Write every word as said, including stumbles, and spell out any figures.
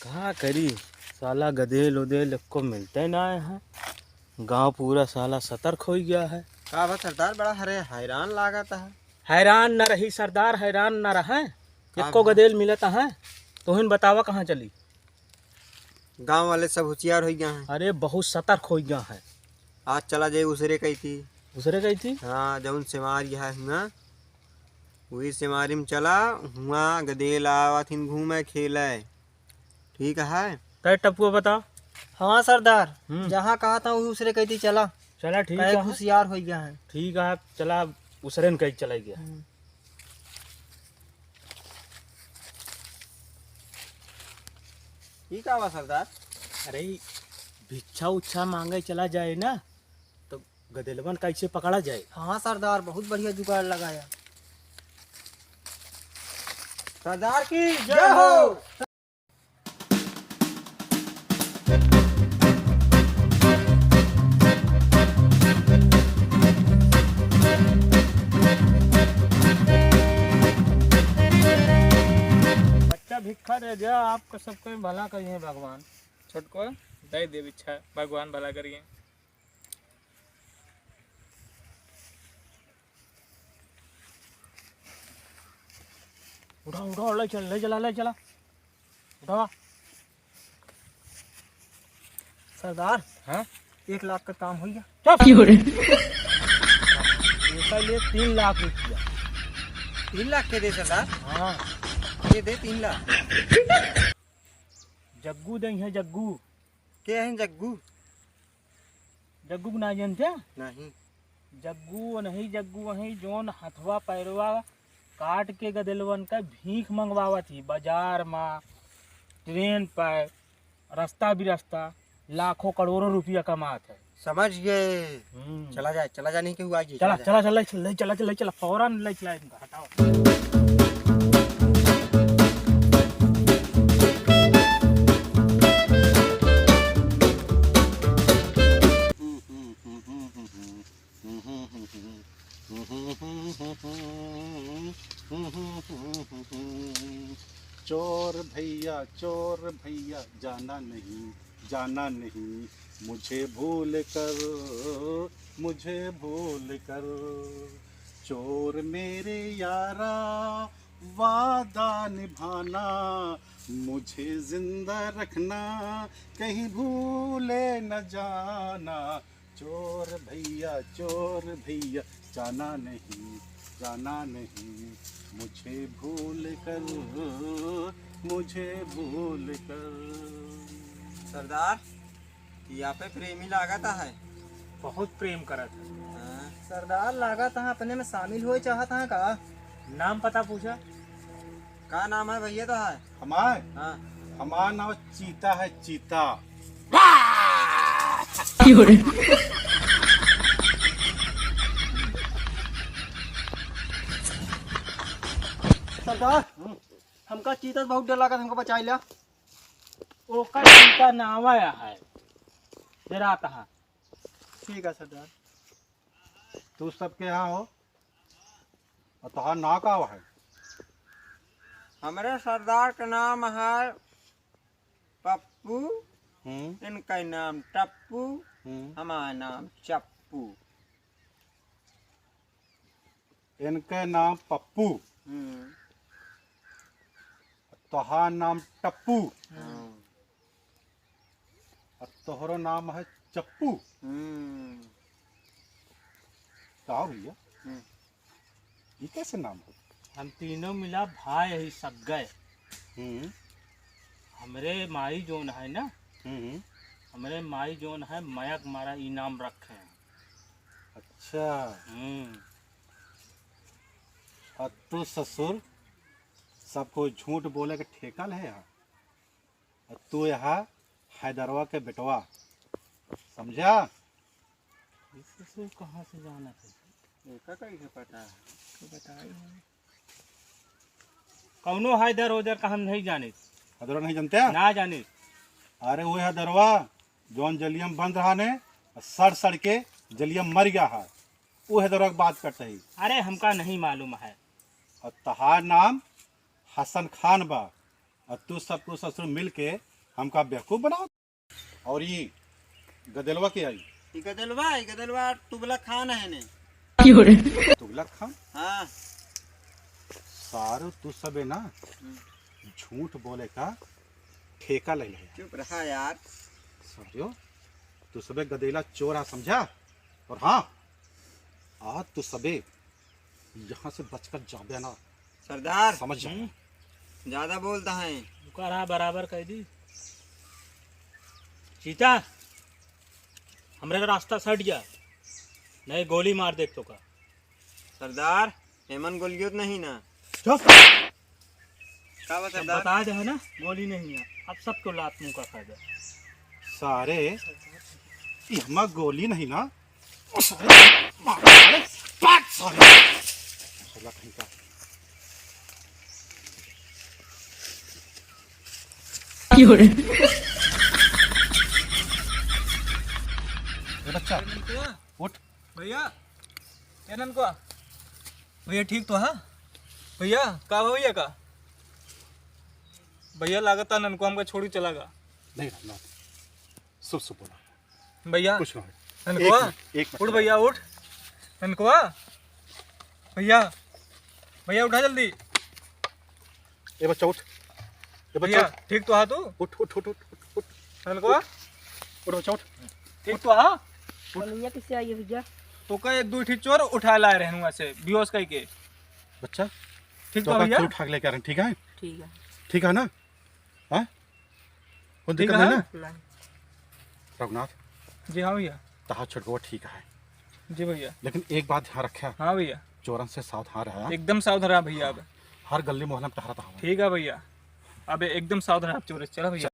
का करी, साला गदेल उदेल एक्को मिलते ना है। गांव पूरा साला सतर्क होइ गया है। का बा सरदार, बड़ा हरे हैरान लागत है। हैरान न रही सरदार, हैरान न रहे। का एक्को बा? गदेल मिलत है, तोहिन बतावा कहाँ चली? गांव वाले सब होशियार होइ गया है। अरे बहुत सतर्क होइ गया है। आज चला जाए उसरे कही थी। उसरे कही थी? हाँ, जौन सेमारी है हुआ, वही सेमारी में चला, हुआ गदेल आवत हिन घूमे खेले। ठीक है। तै टपुआ बता। हाँ सरदार, हम्म। जहाँ कहा था वही उसरे कही थी चला। चला ठीक कहे है। होशियार होइ गया है। ठीक है, चला उसरे न कही चला गया। हम्म। ई का बा सरदार? अरे, भिक्षा उच्छा मांगे चला जाए ना, तो गदेलवन कैसे पकड़ा जाए? हाँ सरदार, बहुत बढ़िया जुगाड़ लगाया। सरदार की जय हो। बच्चा भिक्षा दे दिया, आपका सबको भला करिए भगवान। छोटको दे दे भिक्षा, भगवान भला करिए। उठा, उठा, ले चल, ले चला, ले चला। उठा। सरदार, हाँ? एक लाख का काम होइ गया। चुप! क्यों रे? पैसा ले तीन लाख रुपया। तीन लाख के दे सरदार? हाँ। ये दे तीन लाख। जग्गू दे है, जग्गू। के है जग्गू? जग्गू के ना जानते? नहीं। जग्गू वही, जग्गू वही, जौन हथवा पैरवा काट के गदेलवन का भीख मंगवावत ही, बाजार मा, ट्रेन पर, रास्ता बिरास्ता, लाखों करोड़ों रुपया कमात है। समझ गए। हम्म। चला जाए, चला जाए, नहीं केहू आ जाए, चला, चला जाए। चला, चला, चला, चला, चला, चला, फौरन ले चला इनका, हटाओ। चोर भैया, चोर भैया, जाना नहीं, जाना नहीं मुझे भूल कर, मुझे भूल कर। चोर मेरे यारा, वादा निभाना, मुझे जिंदा रखना, कहीं भूले न जाना। चोर भैया, चोर भैया, जाना नहीं, जाना नहीं मुझे भूल कर, मुझे भूल कर। सरदार, ई आपे प्रेमी लागत है। बहुत प्रेम करत है। हाँ। सरदार, लागत है अपने में शामिल होए चाहत है का? नाम पता पूछा। का नाम है भैया तो है? हमार? हाँ। हमार नाम चीता है, चीता। सरदार, हमका चीता से बहुत डर लागत, हमका बचाई ला। ओकर चीता नावा है, डरात है। ठीक है सरदार। तू सबके यहाँ हो? और तोहार नाव का है? हमरे सरदार के नाम है पप्पू, हम्म। इनका नाम टप्पू, हम्म। हमारा नाम चप्पू। इनके नाम पप्पू, हम्म। तोहार नाम टप्पू। हम्म। और तोहरो नाम है चप्पू। हम्म। का भैया? हम्म। ये कैसे नाम है? हम तीनों मिला भाई ही सग्गे। हम्म। हमरे माई जोन है ना, हम्म। हमरे माई जोन है, मयक मारा ई नाम रखे हैं। अच्छा। हम्म। और तू ससुर, सबको झूठ बोले के ठेका ले है यहाँ। और तू यहाँ हैदरवा के बेटवा, समझा? इससे कहाँ से जाना था? एका कैसे पता है? तो बताई है। कौनो हैदर ओदर का हम नहीं जाने। हैदरवा नहीं जानते? ना जाने। अरे वो हैदरवा जौन जलियम बंद रहा ने, सड़ सड़ के जलियम मर गया है, वो हैदरवा की बात करते ही। अरे हमका नहीं मालूम है। और तहार नाम हसन खान बा। और तू सबको ससुर मिल के हमका बेवकूफ बनाओ। और ये गदेलवा के आई? ये गदेलवा, ये गदेलवा तुगलक खान है ने। तुगलक खान? हाँ। सारू तू सबे ना हम्म। झूठ बोले का ठेका ले ले। चुप रहा यार। सारू तू सबे गदेला चोर आ समझा। और हाँ, आज तू सबे यहाँ से बचकर जाबे ना। सरदार। समझ जा। हम्म। ज्यादा बोलता है। रुका रहा, बराबर कह दी। चीता, हमरे का रास्ता से हट जा, नहीं गोली मार देब तोका। सरदार, एमन गोलियों तो नहीं ना। चुप। का बा सब सरदार? बता दे है ना, गोली नहीं है, अब सबको लात मुंह का खा जा। सारे, ये हमार गोली नहीं ना, ओ सारे, मार सारे, काट सारे। साला कहीं का। क्यों रे? ए बच्चा, ननकुआ। उठ। भैया, ए ननकुआ। भैया ठीक तो हा? भैया, का भा भैया का? भैया लागत है ननकुआ हमका छोड़ी चला गा। नहीं रामनाथ, शुभ शुभ बोला। भैया। कुछ ना हो। ननकुआ, एक, एक मिनट। उठ भैया, उठ। ननकुआ, भैया, भैया उठा जल्दी। ए बच्चा उठ, ए बच्चा भैया, उठ। ठीक तो हा तू? उठ, उठ, उठ, उठ, उठ। ननकुआ, उठ बच्चा उठ। ठीक तो हा? भैया किससे आई है भैया? तोका एक दुइ ठी चोर उठाए लाए रहे हुआ से, बेहोश कई के। बच्चा, ठीक तो तोका भैया? चोर उठा के लेके आ रहे हैं, ठीक है? ठीक है। ठीक है ना? हाँ? कोई ठीक दिक्कत है? नहीं ना? नहीं। रघुनाथ। जी हाँ भैया। तहार छोटकवा ठीक है। जी भैया। लेकिन एक बात ध्यान रखे। हाँ भैया। चोरन से सावधान रहा। एकदम सावधान रहा भैया अब। हर गली मोहल्ला में टहरत हवा। ठीक है भैया, अब एकदम सावधान रहा चोर से। चला भैया।